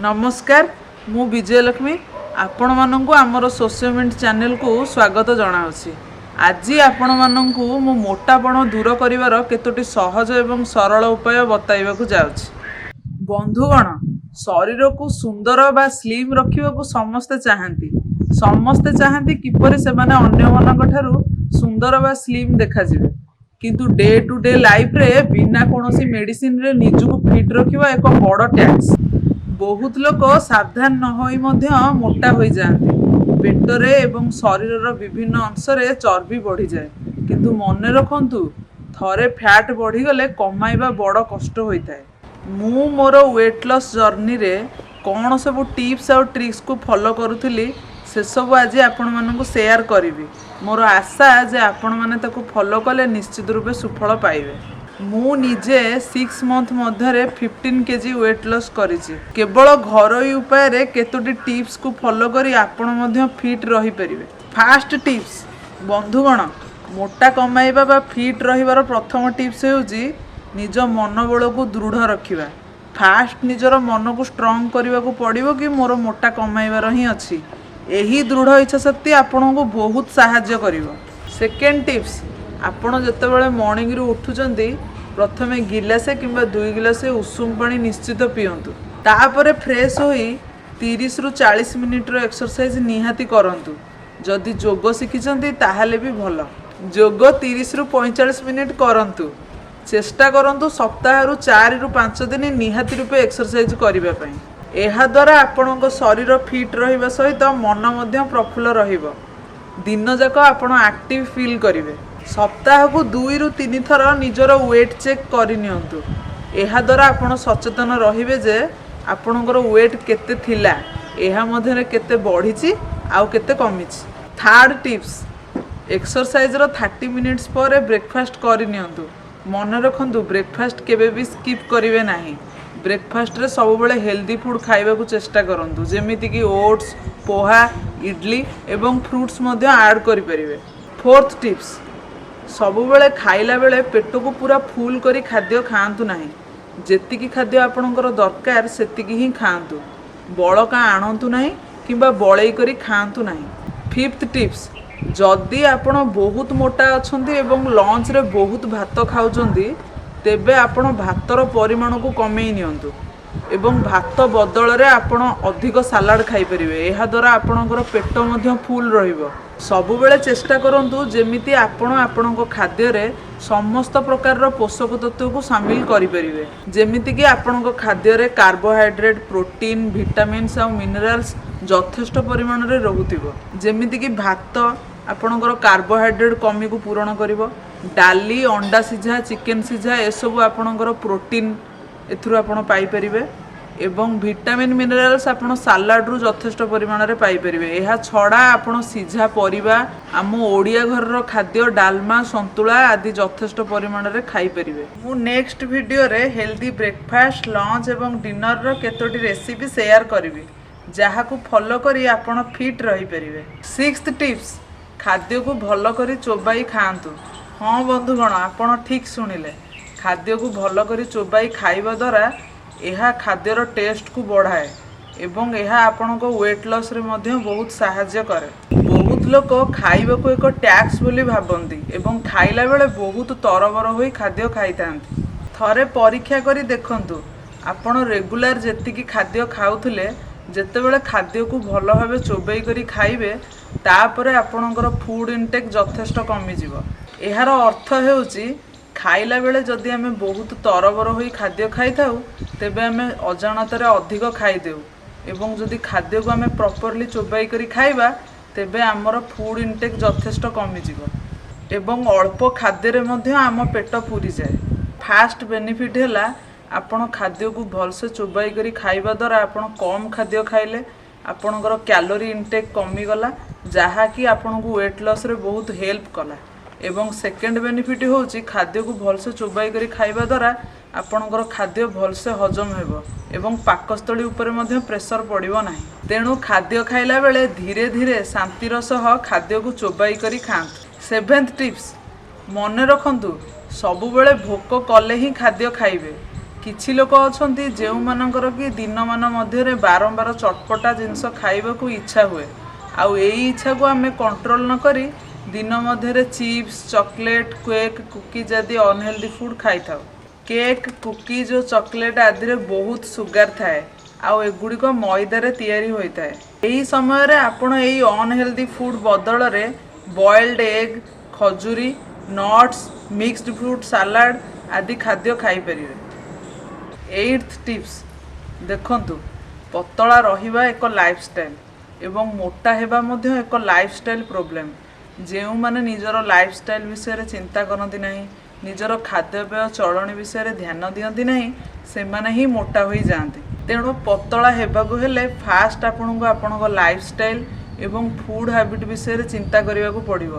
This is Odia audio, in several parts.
ନମସ୍କାର, ମୁଁ ବିଜୟଲକ୍ଷ୍ମୀ। ଆପଣମାନଙ୍କୁ ଆମର ସୋସିଓମିଣ୍ଟ ଚ୍ୟାନେଲକୁ ସ୍ୱାଗତ ଜଣାଉଛି। ଆଜି ଆପଣମାନଙ୍କୁ ମୁଁ ମୋଟାପଣ ଦୂର କରିବାର କେତୋଟି ସହଜ ଏବଂ ସରଳ ଉପାୟ ବତାଇବାକୁ ଯାଉଛି। ବନ୍ଧୁଗଣ, ଶରୀରକୁ ସୁନ୍ଦର ବା ସ୍ଲିମ୍ ରଖିବାକୁ ସମସ୍ତେ ଚାହାନ୍ତି। ସମସ୍ତେ ଚାହାନ୍ତି କିପରି ସେମାନେ ଅନ୍ୟମାନଙ୍କ ଠାରୁ ସୁନ୍ଦର ବା ସ୍ଲିମ୍ ଦେଖାଯିବେ। କିନ୍ତୁ ଡେ ଟୁ ଡେ ଲାଇଫରେ ବିନା କୌଣସି ମେଡିସିନରେ ନିଜକୁ ଫିଟ୍ ରଖିବା ଏକ ବଡ଼ ଟ୍ୟାସ୍କ। ବହୁତ ଲୋକ ସାବଧାନ ନ ହୋଇ ମଧ୍ୟ ମୋଟା ହୋଇଯାଆନ୍ତି। ପେଟରେ ଏବଂ ଶରୀରର ବିଭିନ୍ନ ଅଂଶରେ ଚର୍ବି ବଢ଼ିଯାଏ। କିନ୍ତୁ ମନେ ରଖନ୍ତୁ, ଥରେ ଫ୍ୟାଟ୍ ବଢ଼ିଗଲେ କମାଇବା ବଡ଼ କଷ୍ଟ ହୋଇଥାଏ। ମୁଁ ମୋର ୱେଟ୍ ଲସ୍ ଜର୍ଣ୍ଣିରେ କ'ଣ ସବୁ ଟିପ୍ସ ଆଉ ଟ୍ରିକ୍ସକୁ ଫଲୋ କରୁଥିଲି, ସେସବୁ ଆଜି ଆପଣମାନଙ୍କୁ ସେୟାର କରିବି। ମୋର ଆଶା ଯେ ଆପଣମାନେ ତାକୁ ଫଲୋ କଲେ ନିଶ୍ଚିତ ରୂପେ ସୁଫଳ ପାଇବେ। ମୁଁ ନିଜେ 6 ମନ୍ଥ ମଧ୍ୟରେ 15 କେଜି ୱେଟ୍ ଲସ୍ କରିଛି। କେବଳ ଘରୋଇ ଉପାୟରେ କେତୋଟି ଟିପ୍ସକୁ ଫଲୋ କରି ଆପଣ ମଧ୍ୟ ଫିଟ୍ ରହିପାରିବେ। ଫାଷ୍ଟ ଟିପ୍ସ, ବନ୍ଧୁଗଣ, ମୋଟା କମାଇବା ବା ଫିଟ୍ ରହିବାର ପ୍ରଥମ ଟିପ୍ସ ହେଉଛି ନିଜ ମନୋବଳକୁ ଦୃଢ଼ ରଖିବା। ଫାଷ୍ଟ ନିଜର ମନକୁ ଷ୍ଟ୍ରଙ୍ଗ କରିବାକୁ ପଡ଼ିବ କି ମୋର ମୋଟା କମାଇବାର ହିଁ ଅଛି। ଏହି ଦୃଢ଼ ଇଚ୍ଛାଶକ୍ତି ଆପଣଙ୍କୁ ବହୁତ ସାହାଯ୍ୟ କରିବ। ସେକେଣ୍ଡ ଟିପ୍ସ, ଆପଣ ଯେତେବେଳେ ମର୍ଣ୍ଣିଂରୁ ଉଠୁଛନ୍ତି, ପ୍ରଥମେ ଗିଲାସେ କିମ୍ବା 2 ଗିଲାସେ ଉଷୁମ ପାଣି ନିଶ୍ଚିତ ପିଅନ୍ତୁ। ତାପରେ ଫ୍ରେଶ୍ ହୋଇ 30ରୁ 40 ମିନିଟ୍ର ଏକ୍ସରସାଇଜ ନିହାତି କରନ୍ତୁ। ଯଦି ଯୋଗ ଶିଖିଛନ୍ତି, ତାହେଲେ ବି ଭଲ। ଯୋଗ 30ରୁ 45 ମିନିଟ୍ କରନ୍ତୁ। ଚେଷ୍ଟା କରନ୍ତୁ ସପ୍ତାହରୁ 4ରୁ 5 ଦିନ ନିହାତି ରୂପେ ଏକ୍ସରସାଇଜ କରିବା ପାଇଁ। ଏହାଦ୍ୱାରା ଆପଣଙ୍କ ଶରୀର ଫିଟ୍ ରହିବା ସହିତ ମନ ମଧ୍ୟ ପ୍ରଫୁଲ୍ଲ ରହିବ। ଦିନଯାକ ଆପଣ ଆକ୍ଟିଭ ଫିଲ୍ କରିବେ। ସପ୍ତାହକୁ 2ରୁ 3 ଥର ନିଜର ୱେଟ୍ ଚେକ୍ କରିନିଅନ୍ତୁ। ଏହାଦ୍ୱାରା ଆପଣ ସଚେତନ ରହିବେ ଯେ ଆପଣଙ୍କର ୱେଟ୍ କେତେ ଥିଲା, ଏହା ମଧ୍ୟରେ କେତେ ବଢ଼ିଛି ଆଉ କେତେ କମିଛି। ଥାର୍ଡ଼ ଟିପ୍ସ, ଏକ୍ସରସାଇଜର 30 ମିନିଟ୍ସ ପରେ ବ୍ରେକଫାଷ୍ଟ କରିନିଅନ୍ତୁ। ମନେ ରଖନ୍ତୁ, ବ୍ରେକଫାଷ୍ଟ କେବେ ବି ସ୍କିପ୍ କରିବେ ନାହିଁ। ବ୍ରେକଫାଷ୍ଟରେ ସବୁବେଳେ ହେଲ୍ଦି ଫୁଡ଼୍ ଖାଇବାକୁ ଚେଷ୍ଟା କରନ୍ତୁ, ଯେମିତିକି ଓଟ୍ସ, ପୋହା, ଇଡଲି ଏବଂ ଫ୍ରୁଟ୍ସ ମଧ୍ୟ ଆଡ଼୍ କରିପାରିବେ। ଫୋର୍ଥ ଟିପ୍ସ, ସବୁବେଳେ ଖାଇଲା ବେଳେ ପେଟକୁ ପୁରା ଫୁଲ୍ କରି ଖାଦ୍ୟ ଖାଆନ୍ତୁ ନାହିଁ। ଯେତିକି ଖାଦ୍ୟ ଆପଣଙ୍କର ଦରକାର, ସେତିକି ହିଁ ଖାଆନ୍ତୁ। ବଳକା ଆଣନ୍ତୁ ନାହିଁ କିମ୍ବା ବଳେଇ କରି ଖାଆନ୍ତୁ ନାହିଁ। ଫିଫ୍ଥ ଟିପ୍ସ, ଯଦି ଆପଣ ବହୁତ ମୋଟା ଅଛନ୍ତି ଏବଂ ଲଞ୍ଚରେ ବହୁତ ଭାତ ଖାଉଛନ୍ତି, ତେବେ ଆପଣ ଭାତର ପରିମାଣକୁ କମେଇ ନିଅନ୍ତୁ ଏବଂ ଭାତ ବଦଳରେ ଆପଣ ଅଧିକ ସାଲାଡ଼ ଖାଇପାରିବେ। ଏହାଦ୍ୱାରା ଆପଣଙ୍କର ପେଟ ମଧ୍ୟ ଫୁଲ୍ ରହିବ। ସବୁବେଳେ ଚେଷ୍ଟା କରନ୍ତୁ ଯେମିତି ଆପଣ ଆପଣଙ୍କ ଖାଦ୍ୟରେ ସମସ୍ତ ପ୍ରକାରର ପୋଷକ ତତ୍ତ୍ୱକୁ ସାମିଲ କରିପାରିବେ। ଯେମିତିକି ଆପଣଙ୍କ ଖାଦ୍ୟରେ କାର୍ବୋହାଇଡ୍ରେଟ୍, ପ୍ରୋଟିନ୍, ଭିଟାମିନ୍ସ ଆଉ ମିନେରାଲ୍ସ ଯଥେଷ୍ଟ ପରିମାଣରେ ରହୁଥିବ। ଯେମିତିକି ଭାତ ଆପଣଙ୍କର କାର୍ବୋହାଇଡ୍ରେଟ୍ କମିକୁ ପୂରଣ କରିବ। ଡାଲି, ଅଣ୍ଡା ସିଝା, ଚିକେନ୍ ସିଝା, ଏସବୁ ଆପଣଙ୍କର ପ୍ରୋଟିନ୍ ଏଥିରୁ ଆପଣ ପାଇପାରିବେ ଏବଂ ଭିଟାମିନ୍, ମିନେରାଲ୍ସ ଆପଣ ସାଲାଡ଼ରୁ ଯଥେଷ୍ଟ ପରିମାଣରେ ପାଇପାରିବେ। ଏହା ଛଡ଼ା ଆପଣ ସିଝା ପରିବା, ଆମ ଓଡ଼ିଆ ଘରର ଖାଦ୍ୟ ଡାଲମା, ସନ୍ତୁଳା ଆଦି ଯଥେଷ୍ଟ ପରିମାଣରେ ଖାଇପାରିବେ। ମୁଁ ନେକ୍ସଟ ଭିଡ଼ିଓରେ ହେଲ୍ଦି ବ୍ରେକଫାଷ୍ଟ, ଲଞ୍ଚ ଏବଂ ଡିନରର କେତୋଟି ରେସିପି ସେୟାର କରିବି, ଯାହାକୁ ଫଲୋ କରି ଆପଣ ଫିଟ୍ ରହିପାରିବେ। ସିକ୍ସଥ ଟିପ୍ସ, ଖାଦ୍ୟକୁ ଭଲ କରି ଚୋବାଇ ଖାଆନ୍ତୁ। ହଁ ବନ୍ଧୁଗଣ, ଆପଣ ଠିକ୍ ଶୁଣିଲେ। ଖାଦ୍ୟକୁ ଭଲ କରି ଚୋବାଇ ଖାଇବା ଦ୍ୱାରା ଏହା ଖାଦ୍ୟର ଟେଷ୍ଟକୁ ବଢ଼ାଏ ଏବଂ ଏହା ଆପଣଙ୍କ ୱେଟ୍ ଲସ୍ରେ ମଧ୍ୟ ବହୁତ ସାହାଯ୍ୟ କରେ। ବହୁତ ଲୋକ ଖାଇବାକୁ ଏକ ଟ୍ୟାସ୍କ ବୋଲି ଭାବନ୍ତି ଏବଂ ଖାଇଲା ବେଳେ ବହୁତ ତରବର ହୋଇ ଖାଦ୍ୟ ଖାଇଥାନ୍ତି। ଥରେ ପରୀକ୍ଷା କରି ଦେଖନ୍ତୁ, ଆପଣ ରେଗୁଲାର ଯେତିକି ଖାଦ୍ୟ ଖାଉଥିଲେ, ଯେତେବେଳେ ଖାଦ୍ୟକୁ ଭଲ ଭାବେ ଚୋବେଇ କରି ଖାଇବେ, ତାପରେ ଆପଣଙ୍କର ଫୁଡ଼୍ ଇନଟେକ୍ ଯଥେଷ୍ଟ କମିଯିବ। ଏହାର ଅର୍ଥ ହେଉଛି, ଖାଇଲା ବେଳେ ଯଦି ଆମେ ବହୁତ ତରବର ହୋଇ ଖାଦ୍ୟ ଖାଇଥାଉ, ତେବେ ଆମେ ଅଜାଣତରେ ଅଧିକ ଖାଇଦେଉ ଏବଂ ଯଦି ଖାଦ୍ୟକୁ ଆମେ ପ୍ରପରଲି ଚୋବାଇ କରି ଖାଇବା, ତେବେ ଆମର ଫୁଡ଼୍ ଇନଟେକ୍ ଯଥେଷ୍ଟ କମିଯିବ ଏବଂ ଅଳ୍ପ ଖାଦ୍ୟରେ ମଧ୍ୟ ଆମ ପେଟ ପୁରିଯାଏ। ଫାଷ୍ଟ ବେନିଫିଟ୍ ହେଲା, ଆପଣ ଖାଦ୍ୟକୁ ଭଲସେ ଚୋବାଇ କରି ଖାଇବା ଦ୍ୱାରା ଆପଣ କମ୍ ଖାଦ୍ୟ ଖାଇଲେ, ଆପଣଙ୍କର କ୍ୟାଲୋରି ଇନଟେକ୍ କମିଗଲା, ଯାହାକି ଆପଣଙ୍କୁ ୱେଟ୍ ଲସ୍ରେ ବହୁତ ହେଲ୍ପ କଲା। ଏବଂ ସେକେଣ୍ଡ ବେନିଫିଟ୍ ହେଉଛି, ଖାଦ୍ୟକୁ ଭଲସେ ଚୋବାଇ କରି ଖାଇବା ଦ୍ୱାରା ଆପଣଙ୍କର ଖାଦ୍ୟ ଭଲସେ ହଜମ ହେବ ଏବଂ ପାକସ୍ଥଳୀ ଉପରେ ମଧ୍ୟ ପ୍ରେସର ପଡ଼ିବ ନାହିଁ। ତେଣୁ ଖାଦ୍ୟ ଖାଇଲା ବେଳେ ଧୀରେ ଧୀରେ, ଶାନ୍ତିର ସହ ଖାଦ୍ୟକୁ ଚୋବାଇ କରି ଖାଆନ୍ତୁ। ସେଭେନ୍ଥ ଟିପ୍ସ, ମନେ ରଖନ୍ତୁ, ସବୁବେଳେ ଭୋକ କଲେ ହିଁ ଖାଦ୍ୟ ଖାଇବେ। କିଛି ଲୋକ ଅଛନ୍ତି ଯେଉଁମାନଙ୍କର କି ଦିନମାନ ମଧ୍ୟରେ ବାରମ୍ବାର ଚଟପଟା ଜିନିଷ ଖାଇବାକୁ ଇଚ୍ଛା ହୁଏ। ଆଉ ଏଇ ଇଚ୍ଛାକୁ ଆମେ କଣ୍ଟ୍ରୋଲ ନ କରି ଦିନ ମଧ୍ୟରେ ଚିପ୍ସ, ଚକୋଲେଟ୍, କେକ୍, କୁକିଜ୍ ଆଦି ଅନହେଲ୍ଦି ଫୁଡ଼୍ ଖାଇଥାଉ। କେକ୍, କୁକିଜ୍ ଓ ଚକୋଲେଟ୍ ଆଦିରେ ବହୁତ ସୁଗାର ଥାଏ ଆଉ ଏଗୁଡ଼ିକ ମଇଦାରେ ତିଆରି ହୋଇଥାଏ। ଏହି ସମୟରେ ଆପଣ ଏହି ଅନହେଲ୍ଦି ଫୁଡ଼୍ ବଦଳରେ ବଏଲ୍ଡ ଏଗ୍, ଖଜୁରୀ, ନଟ୍ସ, ମିକ୍ସଡ ଫ୍ରୁଟ୍ ସାଲାଡ଼ ଆଦି ଖାଦ୍ୟ ଖାଇପାରିବେ। ଏଇଟ୍ଥ ଟିପ୍ସ, ଦେଖନ୍ତୁ, ପତଳା ରହିବା ଏକ ଲାଇଫଷ୍ଟାଇଲ୍ ଏବଂ ମୋଟା ହେବା ମଧ୍ୟ ଏକ ଲାଇଫଷ୍ଟାଇଲ୍ ପ୍ରୋବ୍ଲେମ୍। ଯେଉଁମାନେ ନିଜର ଲାଇଫଷ୍ଟାଇଲ୍ ବିଷୟରେ ଚିନ୍ତା କରନ୍ତି ନାହିଁ, ନିଜର ଖାଦ୍ୟପେୟ ଚଳଣି ବିଷୟରେ ଧ୍ୟାନ ଦିଅନ୍ତି ନାହିଁ, ସେମାନେ ହିଁ ମୋଟା ହୋଇଯାଆନ୍ତି। ତେଣୁ ପତଳା ହେବାକୁ ହେଲେ ଫାଷ୍ଟ ଆପଣଙ୍କୁ ଆପଣଙ୍କ ଲାଇଫଷ୍ଟାଇଲ୍ ଏବଂ ଫୁଡ଼୍ ହ୍ୟାବିଟ୍ ବିଷୟରେ ଚିନ୍ତା କରିବାକୁ ପଡ଼ିବ।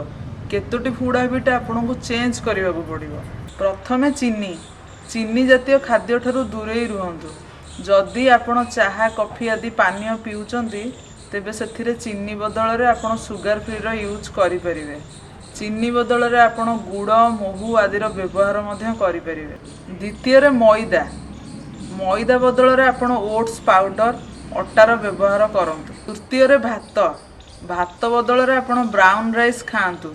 କେତୋଟି ଫୁଡ଼୍ ହ୍ୟାବିଟ୍ ଆପଣଙ୍କୁ ଚେଞ୍ଜ କରିବାକୁ ପଡ଼ିବ। ପ୍ରଥମେ ଚିନି। ଚିନି ଜାତୀୟ ଖାଦ୍ୟଠାରୁ ଦୂରେଇ ରୁହନ୍ତୁ। ଯଦି ଆପଣ ଚାହା, କଫି ଆଦି ପାନୀୟ ପିଉଛନ୍ତି, ତେବେ ସେଥିରେ ଚିନି ବଦଳରେ ଆପଣ ସୁଗାର ଫ୍ରିର ୟୁଜ୍ କରିପାରିବେ। ଚିନି ବଦଳରେ ଆପଣ ଗୁଡ଼, ମହୁ ଆଦିର ବ୍ୟବହାର ମଧ୍ୟ କରିପାରିବେ। ଦ୍ୱିତୀୟରେ ମଇଦା। ମଇଦା ବଦଳରେ ଆପଣ ଓଟ୍ସ ପାଉଡ଼ର, ଅଟାର ବ୍ୟବହାର କରନ୍ତୁ। ତୃତୀୟରେ ଭାତ। ଭାତ ବଦଳରେ ଆପଣ ବ୍ରାଉନ୍ ରାଇସ୍ ଖାଆନ୍ତୁ।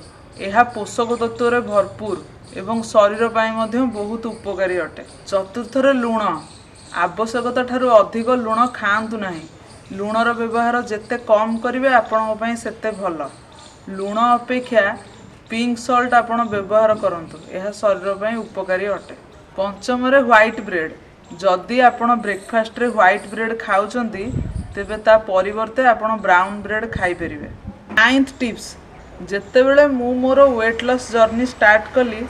ଏହା ପୋଷକ ତତ୍ତ୍ୱରେ ଭରପୁର ଏବଂ ଶରୀର ପାଇଁ ମଧ୍ୟ ବହୁତ ଉପକାରୀ ଅଟେ। ଚତୁର୍ଥରେ ଲୁଣ। ଆବଶ୍ୟକତା ଠାରୁ ଅଧିକ ଲୁଣ ଖାଆନ୍ତୁ ନାହିଁ। ଲୁଣର ବ୍ୟବହାର ଯେତେ କମ୍ କରିବେ, ଆପଣଙ୍କ ପାଇଁ ସେତେ ଭଲ। ଲୁଣ ଅପେକ୍ଷା ପିଙ୍କ ସଲ୍ଟ ଆପଣ ବ୍ୟବହାର କରନ୍ତୁ। ଏହା ଶରୀର ପାଇଁ ଉପକାରୀ ଅଟେ। ପଞ୍ଚମରେ ହ୍ୱାଇଟ୍ ବ୍ରେଡ଼୍। ଯଦି ଆପଣ ବ୍ରେକଫାଷ୍ଟରେ ହ୍ୱାଇଟ୍ ବ୍ରେଡ଼୍ ଖାଉଛନ୍ତି, ତେବେ ତା ପରିବର୍ତ୍ତେ ଆପଣ ବ୍ରାଉନ୍ ବ୍ରେଡ଼୍ ଖାଇପାରିବେ। ନାଇନ୍ଥ ଟିପ୍ସ, ଯେତେବେଳେ ମୁଁ ମୋର ୱେଟ୍ ଲସ୍ ଜର୍ଣ୍ଣି ଷ୍ଟାର୍ଟ କଲି,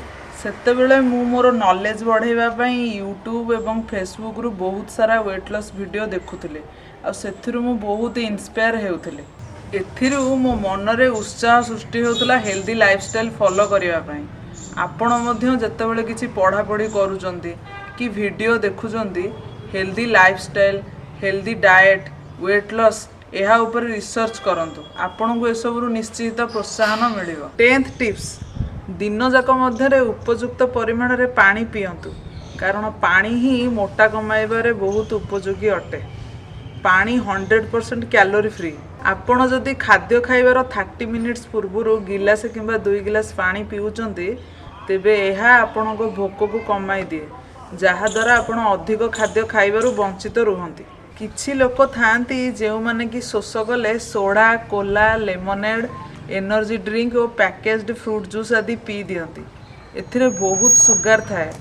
ସେତେବେଳେ ମୁଁ ମୋର ନଲେଜ୍ ବଢ଼ାଇବା ପାଇଁ ୟୁଟ୍ୟୁବ୍ ଏବଂ ଫେସବୁକ୍ରୁ ବହୁତ ସାରା ୱେଟ୍ ଲସ୍ ଭିଡ଼ିଓ ଦେଖୁଥିଲି ଆଉ ସେଥିରୁ ମୁଁ ବହୁତ ଇନ୍ସପାୟାର ହେଉଥିଲି। ଏଥିରୁ ମୋ ମନରେ ଉତ୍ସାହ ସୃଷ୍ଟି ହେଉଥିଲା ହେଲ୍ଦି ଲାଇଫଷ୍ଟାଇଲ୍ ଫଲୋ କରିବା ପାଇଁ। ଆପଣ ମଧ୍ୟ ଯେତେବେଳେ କିଛି ପଢ଼ାପଢ଼ି କରୁଛନ୍ତି କି ଭିଡ଼ିଓ ଦେଖୁଛନ୍ତି, healthy lifestyle, healthy diet, weight loss, ଏହା ଉପରେ ରିସର୍ଚ୍ଚ କରନ୍ତୁ। ଆପଣଙ୍କୁ ଏସବୁରୁ ନିଶ୍ଚିତ ପ୍ରୋତ୍ସାହନ ମିଳିବ। ଟେନ୍ଥ ଟିପ୍ସ, ଦିନଯାକ ମଧ୍ୟରେ ଉପଯୁକ୍ତ ପରିମାଣରେ ପାଣି ପିଅନ୍ତୁ, କାରଣ ପାଣି ହିଁ ମୋଟା କମାଇବାରେ ବହୁତ ଉପଯୋଗୀ ଅଟେ। ପାଣି 100% କ୍ୟାଲୋରି ଫ୍ରି। ଆପଣ ଯଦି ଖାଦ୍ୟ ଖାଇବାର 30 ମିନିଟ୍ସ ପୂର୍ବରୁ ଗିଲାସ କିମ୍ବା 2 ଗିଲାସ ପାଣି ପିଉଛନ୍ତି, ତେବେ ଏହା ଆପଣଙ୍କ ଭୋକକୁ କମାଇ ଦିଏ, ଯାହାଦ୍ୱାରା ଆପଣ ଅଧିକ ଖାଦ୍ୟ ଖାଇବାରୁ ବଞ୍ଚିତ ରୁହନ୍ତି। କିଛି ଲୋକ ଥାଆନ୍ତି ଯେଉଁମାନେ କି ଶୋଷ କଲେ ସୋଡ଼ା, କୋଲା, ଲେମନେଡ୍, ଏନର୍ଜି ଡ୍ରିଙ୍କ ଓ ପ୍ୟାକେଜ୍ଡ ଫ୍ରୁଟ୍ ଜୁସ୍ ଆଦି ପିଇ ଦିଅନ୍ତି। ଏଥିରେ ବହୁତ ସୁଗାର ଥାଏ,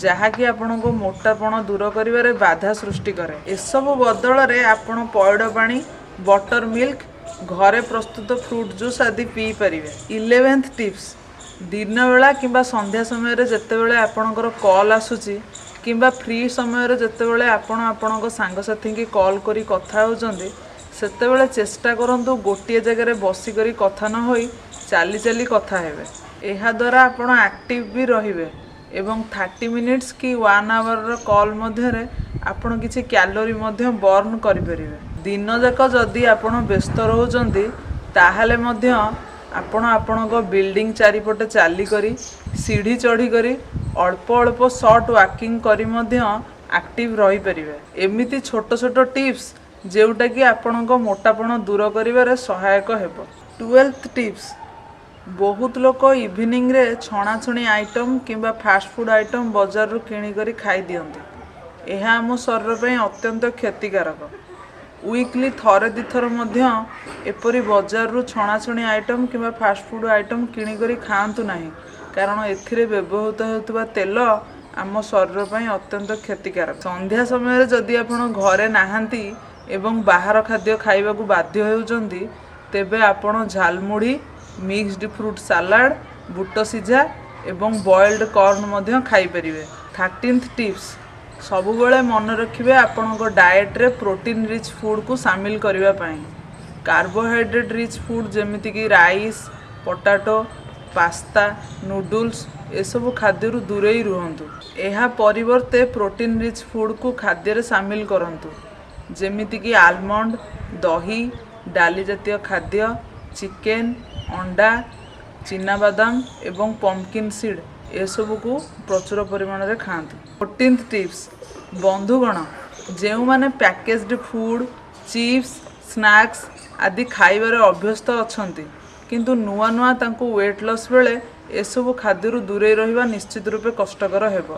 ଯାହାକି ଆପଣଙ୍କ ମୋଟାପଣ ଦୂର କରିବାରେ ବାଧା ସୃଷ୍ଟି କରେ। ଏସବୁ ବଦଳରେ ଆପଣ ପଇଡ଼ ପାଣି, ବଟର ମିଲ୍କ, ଘରେ ପ୍ରସ୍ତୁତ ଫ୍ରୁଟ୍ ଜୁସ୍ ଆଦି ପିଇପାରିବେ। ଇଲେଭେନ୍ଥ ଟିପ୍ସ, ଦିନବେଳା କିମ୍ବା ସନ୍ଧ୍ୟା ସମୟରେ ଯେତେବେଳେ ଆପଣଙ୍କର କଲ୍ ଆସୁଛି କିମ୍ବା ଫ୍ରି ସମୟରେ ଯେତେବେଳେ ଆପଣ ଆପଣଙ୍କ ସାଙ୍ଗସାଥୀଙ୍କି କଲ୍ କରି କଥା ହେଉଛନ୍ତି, ସେତେବେଳେ ଚେଷ୍ଟା କରନ୍ତୁ ଗୋଟିଏ ଜାଗାରେ ବସିକରି କଥା ନ ହୋଇ ଚାଲି ଚାଲି କଥା ହେବେ। ଏହାଦ୍ୱାରା ଆପଣ ଆକ୍ଟିଭ ବି ରହିବେ ଏବଂ 30 ମିନିଟ୍ସ କି ୱାନ୍ ଆୱାରର କଲ୍ ମଧ୍ୟରେ ଆପଣ କିଛି କ୍ୟାଲୋରି ମଧ୍ୟ ବର୍ନ କରିପାରିବେ। ଦିନଯାକ ଯଦି ଆପଣ ବ୍ୟସ୍ତ ରହୁଛନ୍ତି, ତାହେଲେ ମଧ୍ୟ ଆପଣ ଆପଣଙ୍କ ବିଲ୍ଡିଂ ଚାରିପଟେ ଚାଲିକରି, ସିଢ଼ି ଚଢ଼ିକରି, ଅଳ୍ପ ଅଳ୍ପ ସର୍ଟ ୱାକିଂ କରି ମଧ୍ୟ ଆକ୍ଟିଭ ରହିପାରିବେ। ଏମିତି ଛୋଟ ଛୋଟ ଟିପ୍ସ ଯେଉଁଟାକି ଆପଣଙ୍କ ମୋଟାପଣ ଦୂର କରିବାରେ ସହାୟକ ହେବ। ଟୁଏଲ୍ଥ ଟିପ୍ସ, ବହୁତ ଲୋକ ଇଭିନିଂରେ ଛଣାଛଣି ଆଇଟମ୍ କିମ୍ବା ଫାଷ୍ଟଫୁଡ଼୍ ଆଇଟମ୍ ବଜାରରୁ କିଣିକରି ଖାଇଦିଅନ୍ତି। ଏହା ଆମ ଶରୀର ପାଇଁ ଅତ୍ୟନ୍ତ କ୍ଷତିକାରକ। ୱିକଲି ଥରେ ଦୁଇଥର ମଧ୍ୟ ଏପରି ବଜାରରୁ ଛଣାଛଣି ଆଇଟମ୍ କିମ୍ବା ଫାଷ୍ଟଫୁଡ଼୍ ଆଇଟମ୍ କିଣିକରି ଖାଆନ୍ତୁ ନାହିଁ, କାରଣ ଏଥିରେ ବ୍ୟବହୃତ ହେଉଥିବା ତେଲ ଆମ ଶରୀର ପାଇଁ ଅତ୍ୟନ୍ତ କ୍ଷତିକାରକ। ସନ୍ଧ୍ୟା ସମୟରେ ଯଦି ଆପଣ ଘରେ ନାହାନ୍ତି ଏବଂ ବାହାର ଖାଦ୍ୟ ଖାଇବାକୁ ବାଧ୍ୟ ହେଉଛନ୍ତି, ତେବେ ଆପଣ ଝାଲମୁଢ଼ି, ମିକ୍ସଡ ଫ୍ରୁଟ୍ ସାଲାଡ଼, ବୁଟ ସିଝା ଏବଂ ବଏଲ୍ଡ କର୍ନ ମଧ୍ୟ ଖାଇପାରିବେ। ଥାର୍ଟିନ୍ଥ ଟିପ୍ସ, ସବୁବେଳେ ମନେ ରଖିବେ ଆପଣଙ୍କ ଡାଏଟ୍ରେ ପ୍ରୋଟିନ୍ ରିଚ୍ ଫୁଡ଼କୁ ସାମିଲ କରିବା ପାଇଁ। କାର୍ବୋହାଇଡ୍ରେଟ୍ ରିଚ୍ ଫୁଡ଼୍ ଯେମିତିକି ରାଇସ୍, ପଟାଟୋ, ପାସ୍ତା, ନୁଡୁଲ୍ସ ଏସବୁ ଖାଦ୍ୟରୁ ଦୂରେଇ ରୁହନ୍ତୁ। ଏହା ପରିବର୍ତ୍ତେ ପ୍ରୋଟିନ୍ ରିଚ୍ ଫୁଡ଼କୁ ଖାଦ୍ୟରେ ସାମିଲ କରନ୍ତୁ, ଯେମିତିକି ଆଲମଣ୍ଡ, ଦହି, ଡାଲି ଜାତୀୟ ଖାଦ୍ୟ, ଚିକେନ୍, ଅଣ୍ଡା, ଚିନାବାଦାମ ଏବଂ ପମ୍ପକିନ୍ ସିଡ଼୍, ଏସବୁକୁ ପ୍ରଚୁର ପରିମାଣରେ ଖାଆନ୍ତୁ। 14th tips. ବନ୍ଧୁଗଣ, ଯେଉଁମାନେ ପ୍ୟାକେଜ୍ଡ ଫୁଡ଼୍, ଚିପ୍ସ, ସ୍ନାକ୍ସ ଆଦି ଖାଇବାରେ ଅଭ୍ୟସ୍ତ ଅଛନ୍ତି, କିନ୍ତୁ ନୂଆ ନୂଆ ତାଙ୍କୁ ୱେଟ୍ ଲସ୍ ବେଳେ ଏସବୁ ଖାଦ୍ୟରୁ ଦୂରେଇ ରହିବା ନିଶ୍ଚିତ ରୂପେ କଷ୍ଟକର ହେବ।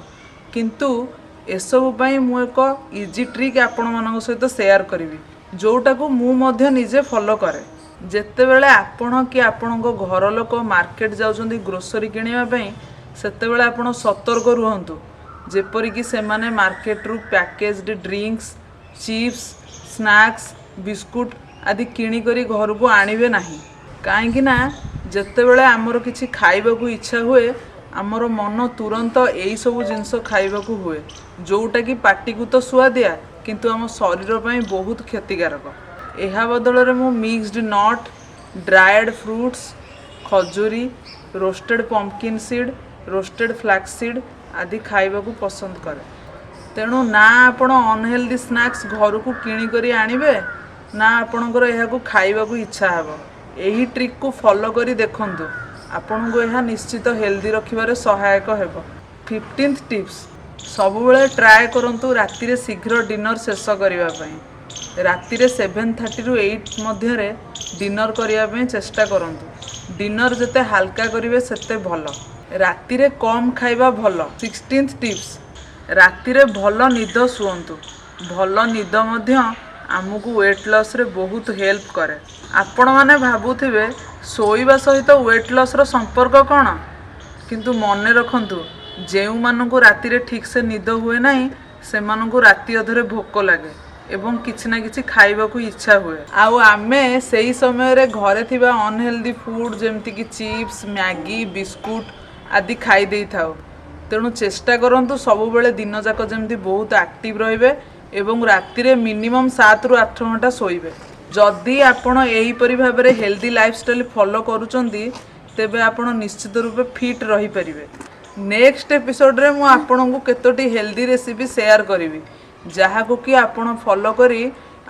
କିନ୍ତୁ ଏସବୁ ପାଇଁ ମୁଁ ଏକ ଇଜି ଟ୍ରିକ୍ ଆପଣମାନଙ୍କ ସହିତ ସେୟାର କରିବି, ଯେଉଁଟାକୁ ମୁଁ ମଧ୍ୟ ନିଜେ ଫଲୋ କରେ। ଯେତେବେଳେ ଆପଣ କି ଆପଣଙ୍କ ଘର ଲୋକ ମାର୍କେଟ ଯାଉଛନ୍ତି ଗ୍ରୋସରୀ କିଣିବା ପାଇଁ, ସେତେବେଳେ ଆପଣ ସତର୍କ ରୁହନ୍ତୁ, ଯେପରିକି ସେମାନେ ମାର୍କେଟରୁ packaged drinks, chips, snacks, biscuit ଆଦି କିଣିକରି ଘରକୁ ଆଣିବେ ନାହିଁ। କାହିଁକି ନା ଯେତେବେଳେ ଆମର କିଛି ଖାଇବାକୁ ଇଚ୍ଛା ହୁଏ, ଆମର ମନ ତୁରନ୍ତ ଏଇସବୁ ଜିନିଷ ଖାଇବାକୁ ହୁଏ, ଯେଉଁଟାକି ପାଟିକୁ ତ ସୁଆଦିଆ, କିନ୍ତୁ ଆମ ଶରୀର ପାଇଁ ବହୁତ କ୍ଷତିକାରକ। ଏହା ବଦଳରେ ମୁଁ ମିକ୍ସଡ not, dried fruits, ଖଜୁରୀ, roasted pumpkin seed, roasted flax seed ଆଦି ଖାଇବାକୁ ପସନ୍ଦ କରେ। ତେଣୁ ନା ଆପଣ ଅନହେଲ୍ଦି ସ୍ନାକ୍ସ ଘରକୁ କିଣିକରି ଆଣିବେ, ନା ଆପଣଙ୍କର ଏହାକୁ ଖାଇବାକୁ ଇଚ୍ଛା ହେବ। ଏହି ଟ୍ରିକ୍କୁ ଫଲୋ କରି ଦେଖନ୍ତୁ, ଆପଣଙ୍କୁ ଏହା ନିଶ୍ଚିତ ହେଲ୍ଦି ରଖିବାରେ ସହାୟକ ହେବ। 15th tips. ସବୁବେଳେ ଟ୍ରାଏ କରନ୍ତୁ ରାତିରେ ଶୀଘ୍ର ଡିନର ଶେଷ କରିବା ପାଇଁ। ରାତିରେ 7:30ରୁ 8 ମଧ୍ୟରେ ଡିନର କରିବା ପାଇଁ ଚେଷ୍ଟା କରନ୍ତୁ। ଡିନର ଯେତେ ହାଲକା କରିବେ, ସେତେ ଭଲ। ରାତିରେ କମ୍ ଖାଇବା ଭଲ। 16th tips. ରାତିରେ ଭଲ ନିଦ ଶୁଅନ୍ତୁ। ଭଲ ନିଦ ମଧ୍ୟ ଆମକୁ ୱେଟ୍ ଲସ୍ରେ ବହୁତ ହେଲ୍ପ କରେ। ଆପଣମାନେ ଭାବୁଥିବେ, ଶୋଇବା ସହିତ ୱେଟ୍ ଲସ୍ର ସମ୍ପର୍କ କ'ଣ? କିନ୍ତୁ ମନେ ରଖନ୍ତୁ, ଯେଉଁମାନଙ୍କୁ ରାତିରେ ଠିକ୍ସେ ନିଦ ହୁଏ ନାହିଁ, ସେମାନଙ୍କୁ ରାତି ଅଧରେ ଭୋକ ଲାଗେ ଏବଂ କିଛି ନା କିଛି ଖାଇବାକୁ ଇଚ୍ଛା ହୁଏ। ଆଉ ଆମେ ସେଇ ସମୟରେ ଘରେ ଥିବା ଅନହେଲ୍ଦି ଫୁଡ଼୍, ଯେମିତିକି ଚିପ୍ସ, ମ୍ୟାଗି, ବିସ୍କୁଟ ଆଦି ଖାଇ ଦେଇଥାଉ। ତେଣୁ ଚେଷ୍ଟା କରନ୍ତୁ ସବୁବେଳେ ଦିନଯାକ ଯେମିତି ବହୁତ ଆକ୍ଟିଭ ରହିବେ ଏବଂ ରାତିରେ ମିନିମମ୍ 7ରୁ 8 ଘଣ୍ଟା ଶୋଇବେ। ଯଦି ଆପଣ ଏହିପରି ଭାବରେ ହେଲ୍ଦି ଲାଇଫଷ୍ଟାଇଲ୍ ଫଲୋ କରୁଛନ୍ତି, ତେବେ ଆପଣ ନିଶ୍ଚିତ ରୂପେ ଫିଟ୍ ରହିପାରିବେ। ନେକ୍ସଟ ଏପିସୋଡ଼ରେ ମୁଁ ଆପଣଙ୍କୁ କେତୋଟି ହେଲ୍ଦି ରେସିପି ସେୟାର କରିବି, ଯାହାକୁ କି ଆପଣ ଫଲୋ କରି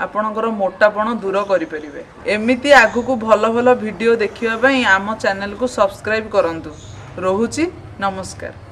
ଆପଣଙ୍କର ମୋଟାପଣ ଦୂର କରିପାରିବେ। ଏମିତି ଆଗକୁ ଭଲ ଭଲ ଭିଡ଼ିଓ ଦେଖିବା ପାଇଁ ଆମ ଚ୍ୟାନେଲକୁ ସବସ୍କ୍ରାଇବ୍ କରନ୍ତୁ। ରହୁଛି, ନମସ୍କାର।